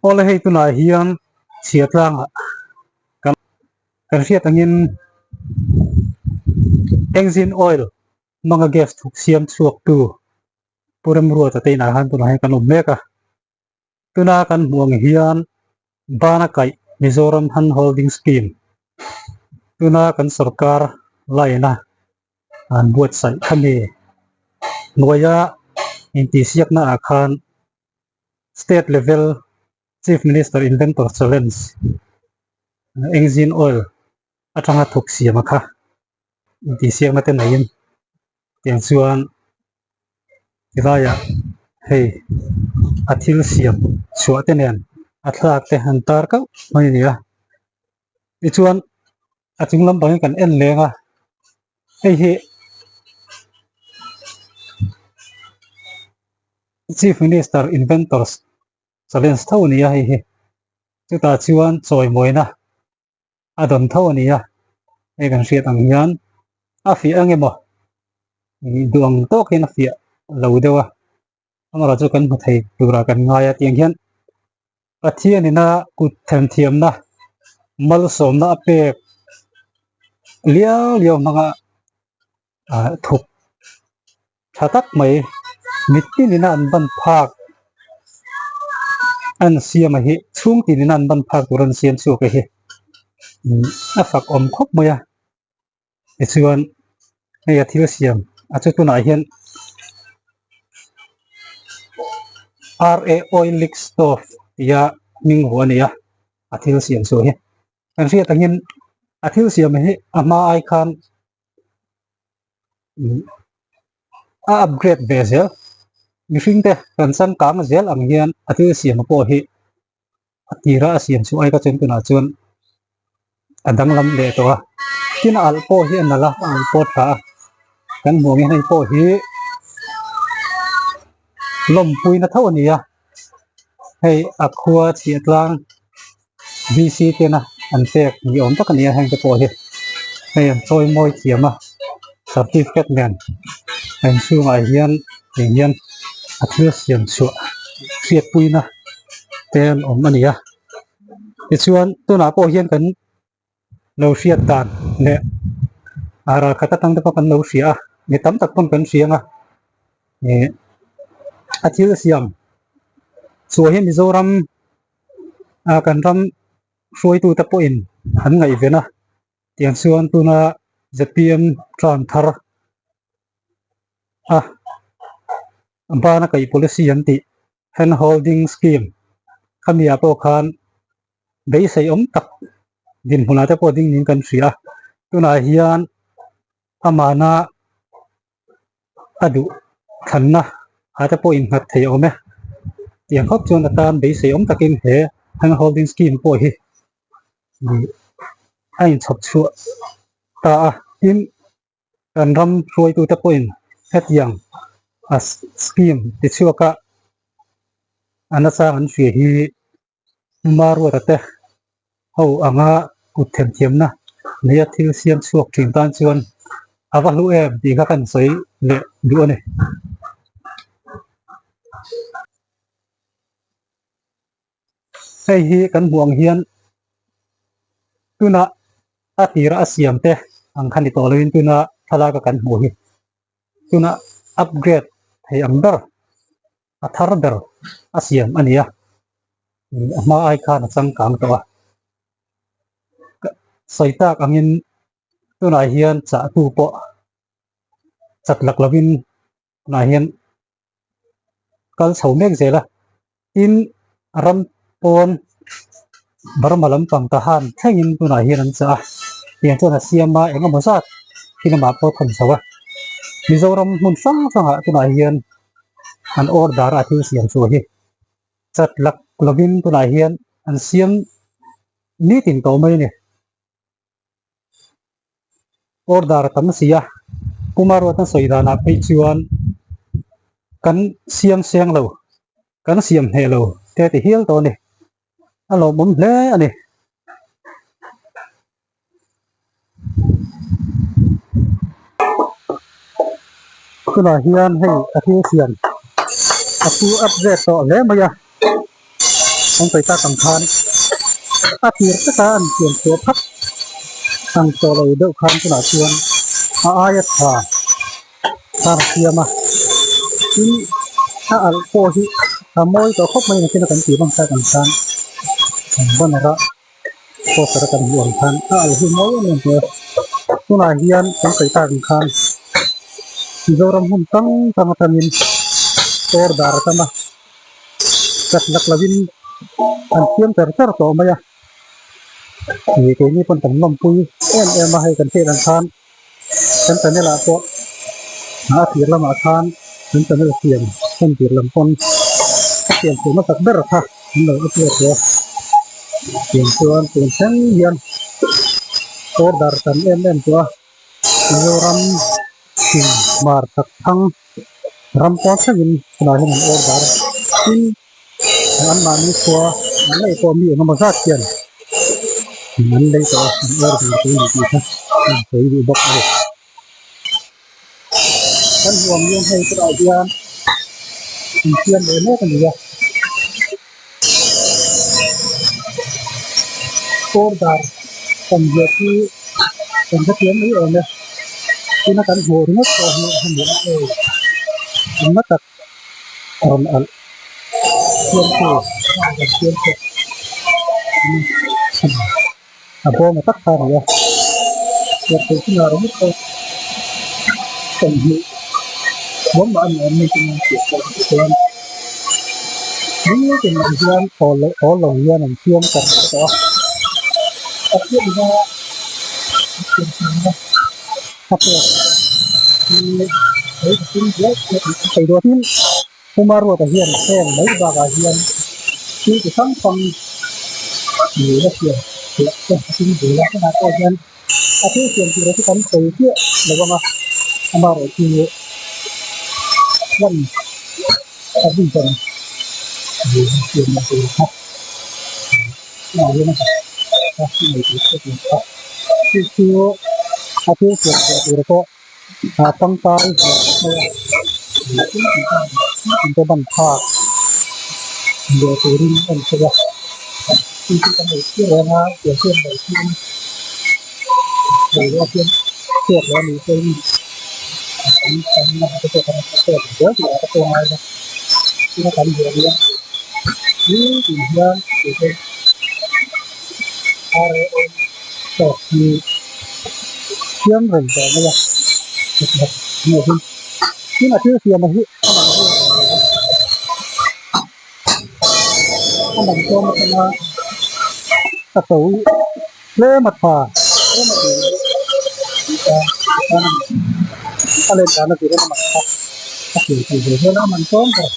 Awle hei tunah hian chhia tlangah kan kan hriat angin engine oil hmanga gas thuk siam chhuak tu Pu Remruata te inah khan tunah hian kan awm mek a. Tuna kan hmuh ang hian bana kaih Mizoram Hand Holding Scheme tuna kan sorkar line a an buatsaih kha mi hnuaia intihsiakna ah khan State level Chief Minister Inventor Challenge engine oil atanga thawk siam a kha intihsiakna te neiin tiang chuan tilaiah hei a thil siam chhuah te nen a thlalak te an tar kauh mai a ni a tichuan a chung lampang hi kan en leng a hei hi Chief Minister Inventors Challenge tho a ni a hei hi chutah chuan chawimawina a dawn tho a ni a hei kan hriat ang hian a fiah ang emaw duh ang tawk hian a fiah lo deuh a amaherawhchu chu kan hmu thei turah kan ngai a tiang hian Pathianina kut themthiamna malsawmna a pek liau liau hmanga ah thuk tha tak mai mittin ina an ban phak an siam a hi chhung tin ina an ban phak tur an siam chhuak a hi a fak awm khawp mai a tichuan hei a thil siam a chu tunah hian R A oil leak stove tia hming hu a ni a a thil siam chu hi kan hriat angin a thil siam hi a hma ai khan a upgrade ve zel mihring te kan changkang zel ang hian a thil siam pawh hi a tira a siam chu ai ka chuan tunah chuan a danglam leh tawh a tin a alh pawh hi a nalh a a alh pawh a tha a kan hmuh ang hian hei pawh hi lawmpuina tho a ni a hei a khua chhiah tlang V C tena an pek ni awm tak a ni a heng te pawh hi hei an chawi mawi thiam a certificate nen a inchhungah hian eng hian a thil siam chhuah hriatpuina te an awm a ni a tichuan tunah pawh hian kan lo hriat dan leh a ralkhat atang te pawh kan lo hria a mi tam tak pawn kan hria ang a ih a thil siam chhuah hi Mizoram ah kan ram hruaitute pawhin an ngaihven a tiang chuan tuna Z P M term thar a bana kaih policy an tih hand holding scheme khami ah pawh khan beisei awm tak dinhmunah te pawh ding niin kan hria a tunah hian amahna a duh thlanna ah te pawh innghat thei a awm e tiang khawp chuan atan beisei awm takin he hand holding scheme pawh hi a inchhawp chhuah ta a tin kan ram hruaitute pawhin hetiang a scheme ti chhuak a a nasa an hria hi Maruata te ho anga kut themthiamna neia thil siam chhuak thin tan chuan a va hlu em tih kha kan sawi leh duh a ni. Hei hi kan hmuh ang hian tuna a tira a siam te ang kha ni tawh loin tuna thlalaka kan hmuh hi tuna upgrade thei ang ber a thar ber a siam a ni a a hma ai khan a changkang tawh a sawi tak angin tunah hian chahtu pawh chat lak lovin tunah hian kal chho mek zel a tin ram pawn Burma lampang Tahan thlengin tunah hian an chah a tiang chuan a siam a eng emaw zat khi lamah pawh a thawn chho a Mizoram hmun hrang hrangah tunah hian an order a thil siam chhuah hi chat lak lovin tunah hian an siam nitin tawh mai a ni. Order a tam si a, Puma ruat an sawi danah phei chuan kan siam seng lo, kan siam hneh lo te ti hial tawh a ni. A lawmawm hle a ni. Tunah hian hei a thil siam a thu upgrade tawh hle mai a. An sawi tak ang khan a tir taka an siam chhuah phak ang tawh lo deuh khan tunah chuan a aia tha khan a siam a, tin a alh pawh hi a mawi tawh khawp mai nakin a kan tih bang tak ang khan an banner a poster a kan hmuh ang khan a alh hi mawi em em tawh a, tunah hian kan sawi tak ang khan Mizoram hmun tang tang atangin order a tam a. Chat lak lovin an siam char char tawh mai a, ih keini pawn kan lawmpui em em a, hei kan hriat ang khan kan channel ah pawh a tir lamah khan kan channel siam en tir lam pawn a siam theih hmasak ber kha an lo upload tawh a, tiang chuan tun thleng hian order tam em em tawh a. Mizoram thing hmar chak thang ram pawn thlengin tunah hian an order a, tin anmahni khua an lei pawh mi engemaw zat hian an lei tawh a, an order tawh a ni tih kha a sawi duh bawk a ni. Kan huam hian hei tunah hian an siam leh mek a ni a, order kan ziah hi kan hrethiam mai awm e tuna kan hmuh ringawt pawh hi hemi a aw engma tak a rawn alh siamtu a rawn siam chhuak a bawma tak kha a ni a chhiar theih hunah ringawt pawh sawmhnih huam mah a ni awm ni chuan tih pawh a chuan nitin mai hian awl loh awl lo hian an siam kar tawh a a siam hma siam chhunna a pek hi lei ka tum hle a ni tin Puma Ruata hian heng mai bakah hian thil chi hrang hrang nula siam chhuah te a tum zel a, tunah pawh hian a thil siam tur chu kan sawi chiah lo ang a, amaherawh chu lan a vision siam dan tur kha tunah hian a dah a nei tur che tur kha chu chu a thil siam chhuah tur pawh. Ah tangkai hmuh mai a te ban phak leh turin a en thei a hei chu kan ei chiah reng a tiang hian mai hian ei a hian chhuak leh a nih pawhin kan kan la te pawh kan chhuak zel tih ah te pawh a ngai a tuna kan buai hian nitin hian tawk hi siam reng tawh mai a tin a thil siam a hi a man tlawm atanga a to tlem a tha a let dan a zir a man kha a siam thei ve zel a a man tlawm ber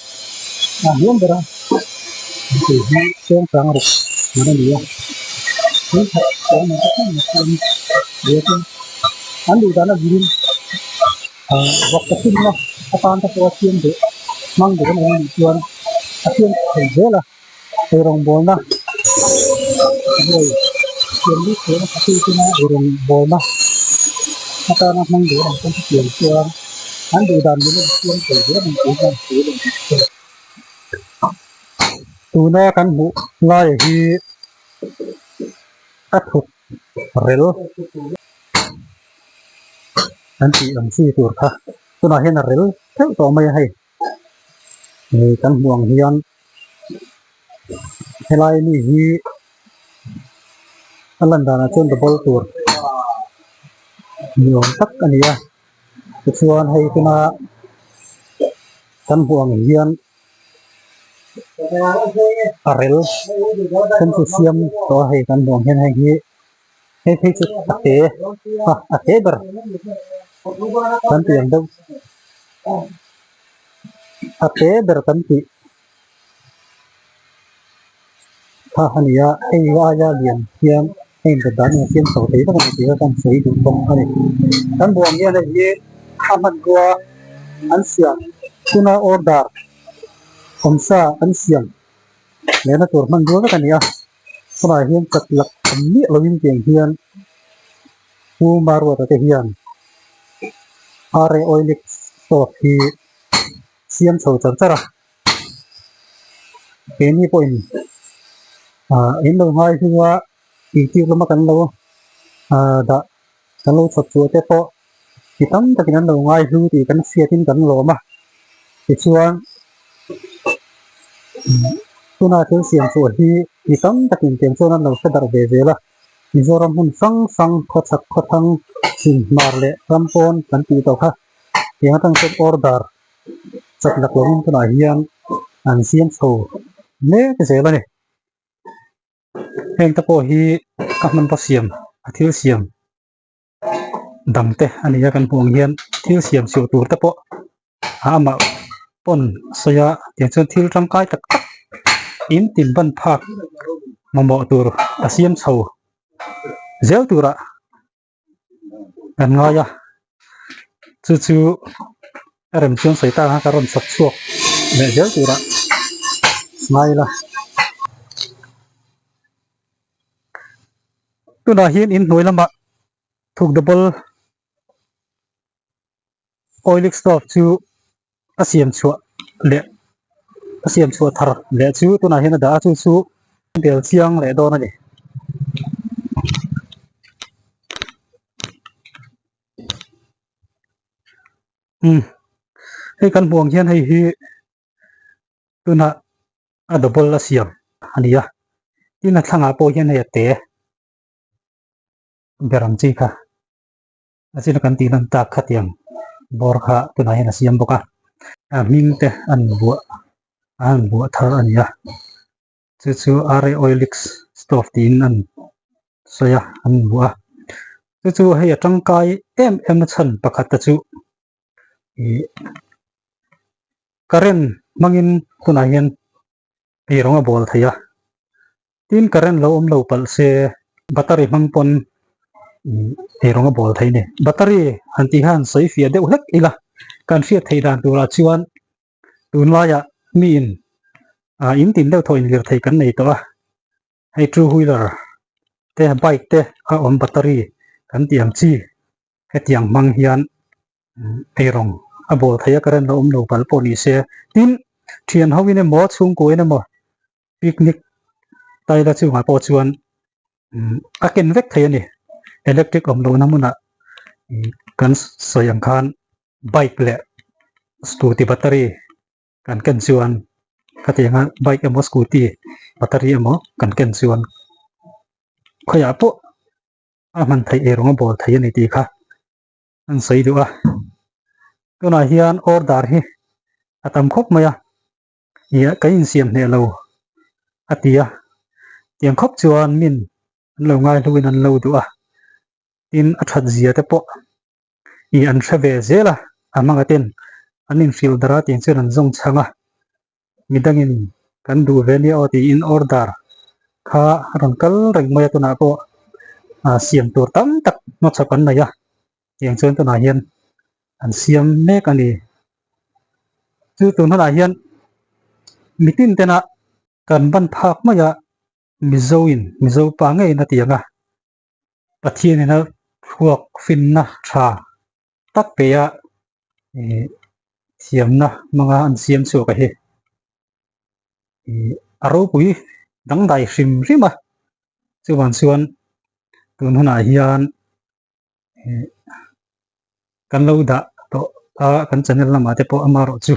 a hniam ber a tih hi cheng chang ruk man a ni a thil khat cheng man te thleng mai chuan biakin an duh dan a zirin ah vawk ta chhunna atan te pawh a siam duh hmang duh an awm anih chuan a siam thei zel a eirawngbawlna buai siam bik theihna tha eirawngbawlna atana hmang duh an awm chuan chutiang chuan an duh dan mila siam thei zel ang tih hian sawi leh duh thei. Tuna kan hmuh laia hi a thuk rel an tih ang chi tur kha tunah hian a rel theuh tawh mai a hei ih kan hmuh ang hian helai mi hi a lan danah chuan double tur ni awm tak a ni a tichuan hei tuna kan hmuh ang hian a rel then chu siam tawh a hei kan hmuh ang hian heng hi hei phei chu a te a a te ber kan tih ang deuh a te ber kan tih kha a ni a hei aia lian hian hei inbe dan hi a siam chho thei vek a ni tih kha kan sawi duh bawk a ni kan hmuh ang hian hei hi a hmanrua an siam tuna order awmsa an siam lehna tur hmanrua vek a ni a tunah hian chat lak awm miah lovin tiang hian Pu Maruata te hian RA Oilix stove hi siam chho char char a. Keini pawhin Ah in lo ngai hnu a youtube lama kan lo ah dah kan lo chhawp chhuah te pawh mi tam takin an lo ngai hlu tih kan hriatin kan lawm a tichuan tuna thil siam chhuah hi mi tam takin tiang chuan an lo hre darh ve zel a Mizoram hmun hrang hrang khawchhak khawthlang hlimhmar leh ram pawn kan tih tawh kha tiang atang chuan order chak lak lovin tunah hian an siam chho mek zel a ni. Heng te pawh hi ka hmanraw siam a thil siam dang te a ni a kan hmuh ang hian thil siam chhuah tur te pawh a amah pawn a sawi a tiang chuan thil tangkai tak tak in tin ban phak mamawh tur a siam chho zel turah kan ngai a chu chu a rem chuan sawi tak ang ka rawn chhawp chhuak leh zel turah ngai ila. Tunah hian inhnuai lamah thuk double oiling stove chu a siam chhuah leh a siam chhuah thar leh chu tunah hian a dah a chu chu bel chiang leh dawn a ni. Umm hei kan hmuh ang hian hei hi tunah a double a siam a ni a tin a thlangah pawh hian hei a te ber ang chi kha. A china kan tih lan tak khatiang bawr kha tunah hian a siam bawk a a hming te an buah a han buah thar a ni a chu chu R_A oilix stove tiin an sawi a an buah a chu chu hei a tangkai em em na chhan pakhat te chu ih current hmangin tunah hian ei rawng a bawl thei a tin current lo awm lo palh se battery hmang pawn ei rawng a bawl thei a ni battery han tih hian sawi fiah deuh hlek ila kan hriat theih dan turah chuan tunlaiah miin ah in tin deuh thaw inlir thei kan nei tawh a hei two wheeler te bike te a awm battery kan tih ang chi hetiang hmang hian eirawng a bawl thei a current lo awm lo palh pawh ni se tin thian ho in emaw chhungkua in emaw picnic taila chungah pawh chuan a ken vek thei a ni electric awm lohna hmunah kan sawi ang khan bike leh scooty battery kan ken chuan khatianga bike emaw scooty battery emaw kan ken chuan khawiah pawh a hman theih eirawng a bawl thei a ni tih kha an sawi duh a tunah hian order hi a tam khawp mai a ih ka insiam hneh lo a ti a tiang khawp chuan min an lo ngai hluin an lo duh a tin a that zia te pawh ih an hre ve zel a a hmanga ten an inhrilh darh a tiang chuan an zawng chhang a midangin kan duh ve nia aw tiin order kha a rawn kal reng mai a tunah pawh ah siam tur tam tak hmachhawp an nei a tiang chuan tunah hian an siam mek a ni chu tun hunah hian mitin tena kan ban phak mai a Mizo in Mizo pa ngeiin a ti ang a Pathian in a thluak finna tha tak pe a ih thiamna hmanga an siam chhuak a hi ih a ropui dangdai hrim hrim a chuvang chuan tun hunah hian ih kan lo dah tawh a kan channel lamah te pawh amaherawh chu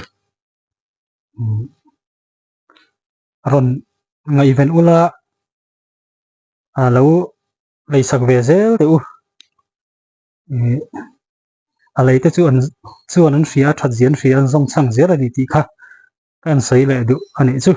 umm rawn ngaihven ula a lo leisak ve zel teh u ih a lei te chu an chuan an hria a that zia an hria an zawng chhang zel a ni tih kha ka han sawi leh duh a nih chu.